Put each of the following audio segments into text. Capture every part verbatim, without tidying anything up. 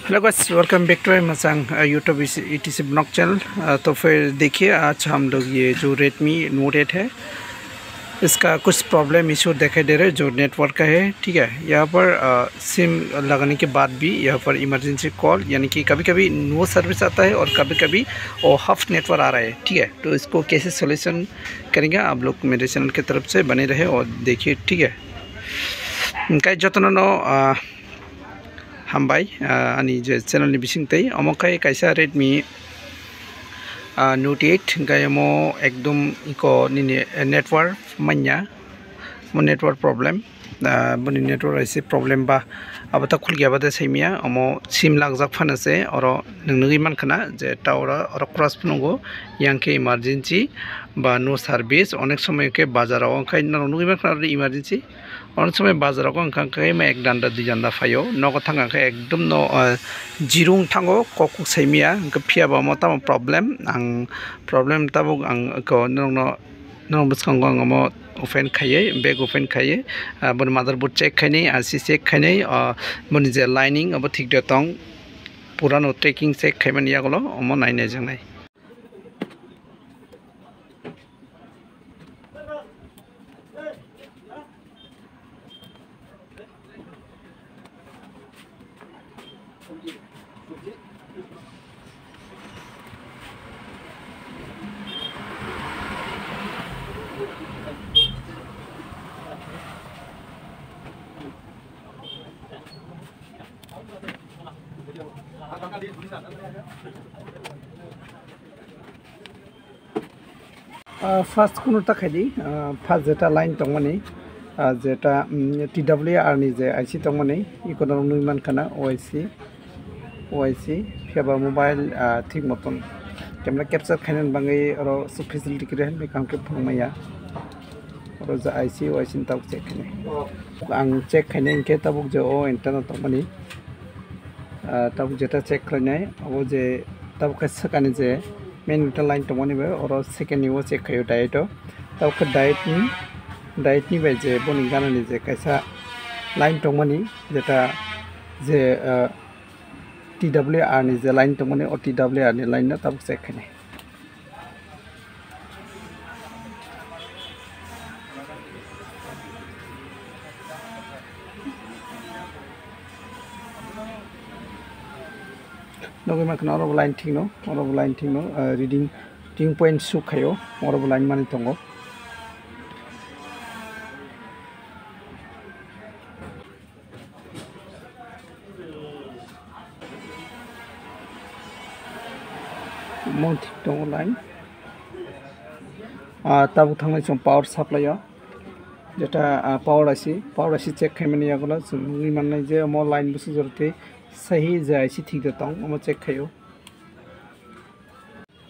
Hello guys, welcome back to my channel, uh, YouTube is E T C vlog channel। Uh, तो फिर देखिए, आज हम लोग ये जो Redmi Note eight है, इसका कुछ प्रॉब्लम इशू दिखाई दे रहा है जो नेटवर्क का है, ठीक है। यहाँ पर सिम लगाने के बाद भी यहाँ पर इमरजेंसी कॉल, यानी कि कभी कभी नो सर्विस आता है और कभी कभी वो हाफ नेटवर्क आ रहा है, ठीक है। तो इसको कैसे सॉल्यूशन करेंगे, आप लोग मेरे चैनल की तरफ से बने रहे और देखिए, ठीक है। Hingke jotono no, ah, hambai, ah, ani je channel ni bising tei omo khe kaisa Redmi, ah, Note eight, hingke omo ekdom iko nini, eh, network manya, mo network problem, ah, boni network hai se problem ba, abo ta khulgi abo ta saimia, omo sim lagjak phano se oro nwng nugui mankha na je tower oro cross phunukgo, yang khe emergency ba no service, onek somoi khe bazar o wngkha norok nugui mankha na oro emergency. Ono somoi bazar o wngkha khe ma ek danda dui danda phaio, nogo thangkha khe ekdom no, ah, jirung thango, kok kok saimia, hingke phiya bo omo tamo problem, ang problem tabuk ang ko norokno, norok bwskango ang omo open khaiye, bag open khaiye, ah, boni motherboard check khainai, R C check khainai, ah, boni je lining abo thik de tong, purano tracking check khaimani yagulo omo nai naijaknai. Ah, first kunu ta khaidi, ah, first jeta line tongmani, ah, jeta, mm, T W R ni je I C tongmani, ikono nui mankha na O I C, O I C, phiya ba mobile, ah, thik moton camera capture khainani bagwi oro swk facility kwrwi hai, bekam khe phunukmaya. Oro je I C, O I C ni tabuk check khainai. Ang check khainai hinkhe tabuk je o antenna tongmani, ah, tabuk jeta check khlainai, abo je tabuk khe swkani je main meter line tongmani bai oro second ni o check khaio direct o. Tabuk khe direct ni, direct ni bai je boni ganani je kaisa line tongmani, jeta je, ah, T W R ni je line tongmani, o T W R ni line no tabuk check khainai. Nogwi mankha na oro bo line thik no, oro bo line thik no, ah, reading, reading point show khaio, oro bo line mani tongo. Mo thik tongo line. Ah, tabuk thangnai chwng power supply o. Jeta, ah, power I C, power I C check khaimani yagulo chwng nugwi mannai je omo line busu jora tei sahi je I C thik de tong, omo check khaio.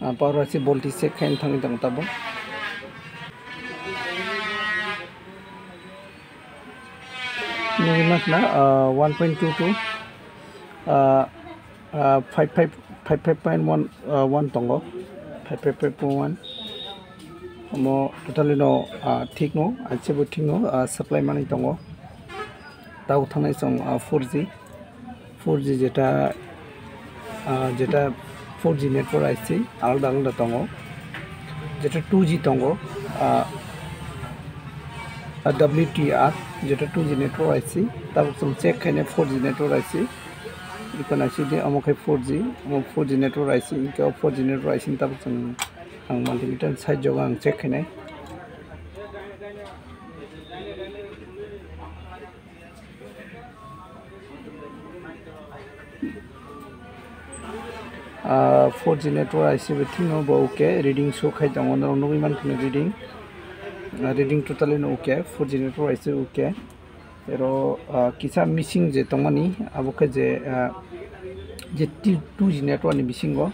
Ah, power I C voltage check khaina thangwi tongo tabuk. Nugwi mankha na, ah, one point two two, ah, ah, five five, five five point one, ah, one tongo. Five five point one. Omo totally no, ah, thik no, I C bo thik no, ah, supply manwi tongo. Tabuk thangnai chwng, ah, four G, four G jeta, ah, jeta four G network I C alada alada tongo, jeta two G tongo, ah, ah, W T R jeta two G network I C, tabuk chwng check khainai four G network I C, iko naisidi omo khe four G, omo four G network I C, hinkhe o four G network I C ni tabuk chwng ang multimeter side jogo ang check khainai. Ah, four G network I C bo thik no bo okay, reading show khai tongo, norok nugwi mankha na reading, ah, reading totally no okay, four G network I C okay. Ero, ah, kisa missing je tongmani, abo khe je, ah, je ti-, two G network ni bisingo,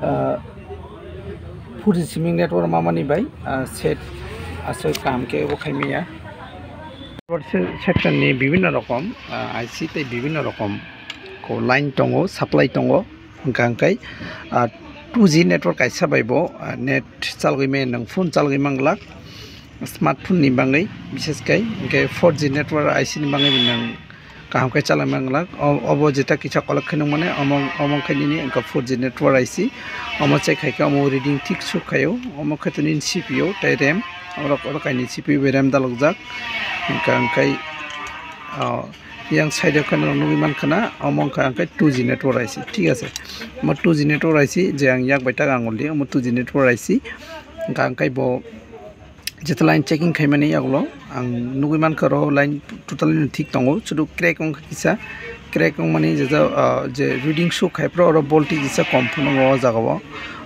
ah, four G siming network mamani bai, ah, set aswk kaham khe bo khaimaya. Network se-, section ni bibinno rokom, ah, I C tei bibinno rokom ko line tongo, supply tongo, hwnkha hwnkhe, ah, two G network kaisa bai bo, ah, net chalgwi maya, nwng phone chalgwi manglak. Smartphone ni bagwi, bishes khai hwnkhe four G network I C ni bagwi bo nwng kaham khe chalai manglak. O-, obo jeta kisa kolok khe nukmani, omo, omo khe nini wngkha four G network I C. Omo check khai khe omo reading thik suk khaio. Omo khe to nini C P U tei RAM, oro, oro kainwi C P U bai RAM dalokjak. Hwnkha hwnkhe, o, yang side o khe norok nugwi mankha na, omo wngkha hwnkhe two G network I C, thik ase. Omo two G network I C je ang yak bai tak ang uli, omo two G network I C. Hwnkha hwnkhe bo jeta line checking khaimani yagulo ang nugwi mankha oro line totally no thik tongo, sudu crack wngkha kisa, crack wngmani je, je, ah, je reading show khai phuru oro voltage kisa kom phano o jaga o,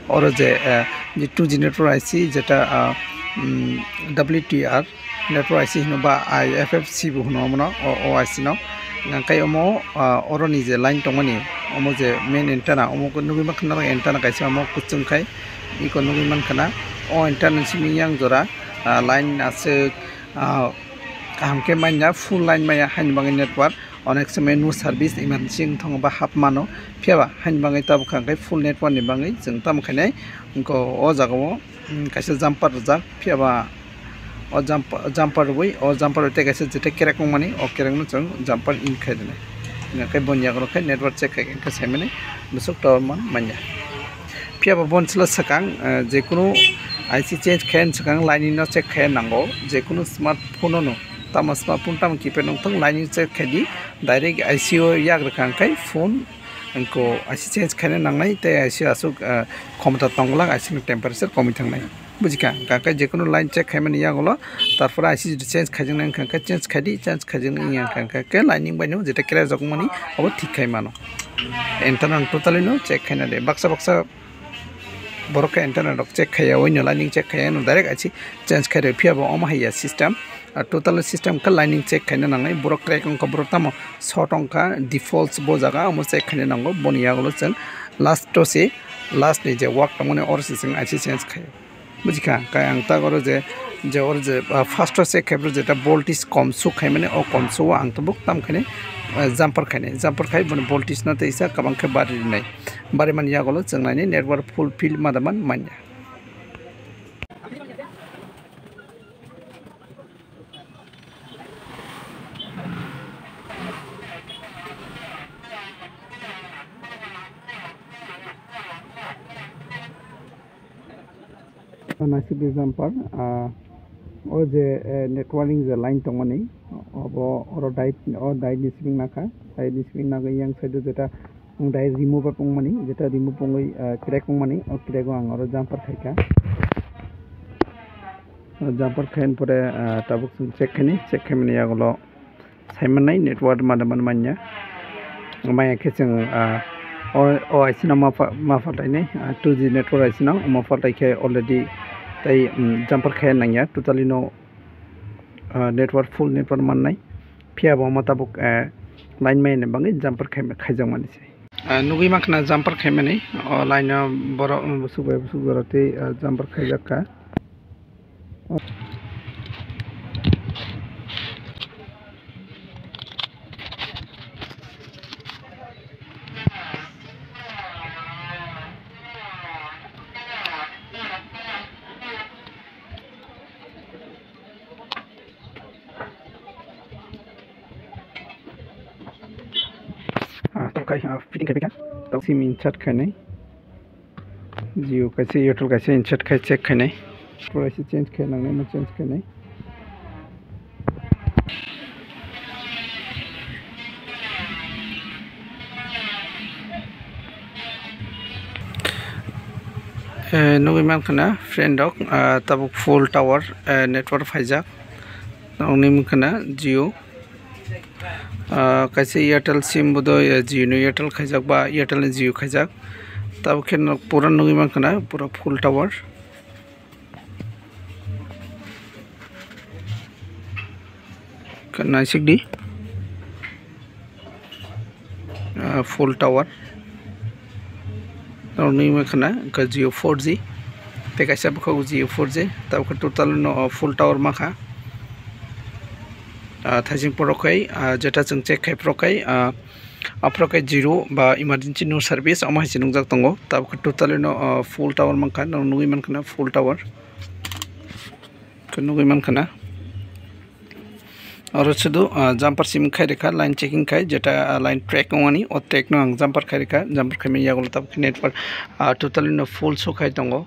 oro je, ah, je two G network I C jeta, ah, mm, W T R network I C hino ba I F F C bo hino omono, o, o I C no. Hwnkhe omo, ah, oroni je line tongmani, omo je main antenna, omo nugwi mankha norok antenna kaisa omo kwchwng khai. Iko nugwi mankha na, o antenna simi yang jora, ah, line aswk, ah, kaham khe manya, full line maya haini bagwi network, onek somoi no service emergency wng tongo ba hap mano, phiya ba haini bagwi tabuk kha hwnkhe full network ni bagwi chwng tamo khainai. Wngkha o jaga o, mm, kaisa jumper rijak, phiya ba o jump-, jumper rwui, o jumper rwui tei kaisa jete kerek wngmani, o kerek no chwng jumper in khai rwnai. Hwnkhe boni yago rok khe network check khai khe saimani bwswk tower man manya. Phiya ba boni chwla swkang, eh, jekunu I C change khai swkang line no check khai nango, jekunu smartphone no, tamo smartphone tamo keypad wng thung, line check khai di, direct I C o yak rwkha hwnkhe phone wngkha I C change khaina nangnai tei I C aswk, eh, khomota tongglak I C ni temperature komwi thangnai. Bujikha, hwnkha khe jekunu line check khaimani yagulo, tarpore I C change khaijaknai wngkha khe change khaidi, change khaijaknai wngya wngkha khe lining bai no jeta kerajak mani abo thik khai mano. Internal totally no check khaina de. Baksa baksa borok khe internal rok check khaiya, oino lining check khaiya, no direct I C change khai rw phiya bo omo hai ya system. Ah, total system khe lining check khaina nangnai. Borok crack wngkha, borok tamo short wngkha, defaults bo jaga omo check khaina nango. Boni yagulo chwng last o se, last ni je work tongmani oro se chwng I C change khaio. Bujikha, khe ang tak oro je, je oro je, ah, first o check khai phuru jeta voltage kom suk khaimani, o kom suk o ang tabuk tam khainai, ah, jumper khainai. Jumper khai boni voltage no teisa kwbang khe bari rwnai. Bari mani yagulo chwng nainai network full field ma da man manya. Naisik di jumper, ah, o je, eh, networking je line tongmani, obo oro diet, o diet ni sibing nakha, diet ni sibing nagwi yang side o jeta, ang diet remove wngmani, jeta remove wngwi, ah, crack wngmani, o crack o ang oro jumper khaikha. O jumper khaina pore, ah, tabuk chwng check khaini, check khaimani yagulo, saimanai network mada man manya. Maya khe chwng, ah, o, o I C no ma pha-, ma phaltainai, ah, two G network I C no ma phaltai khe already tei, um, jumper khe nangya totally no, ah, network full network mannai. Phiya bo ma tabuk, ah, line maya ni bagwi jumper khai, khaijak mani se. Ah, nugwi mankha na jumper khaimani, o line o borok, um, bwswk bai bwswk jora tei, ah, jumper khaijak kha. Ah, tok khai, ah, fitting khai pika. Tok sim insert khainai. Jio kaisa, Airtel kaisa insert khai check khainai. Pura se change khai nangnai, ma change khainai. Eh, nugwi mankha na friend rok, ah, tabuk full tower, eh, network phaijak. Nokni mankha na Jio. Ah, kaisa Airtel sim bodo, eh, Jio ni Airtel khaijak ba Airtel ni Jio khaijak. Tabuk khe no pura nugwi mankha na, pura full tower. Khe naisik di. Ah, full tower. Nokni mankha na, khe Jio four G. Tei kaisa bwkhak Jio four G. Tabuk khe total no, ah, full tower mankha. Ah, thaising phuru khe, ah, jeta chwng check khai phuru khe, ah, aphuru khe zero ba emergency no service omo hai se nukjak tongo. Tabuk khe totally no, ah, full tower mankha, no nugwi mankha na full tower. Khe nugwi mankha na. Oro sudu, ah, jumper sim khai rikha, line checking khai, jeta, ah, line track wngmani, o track no ang jumper khai rikha, jumper khaimani yagulo tabuk network, ah, totally no full show khai tongo.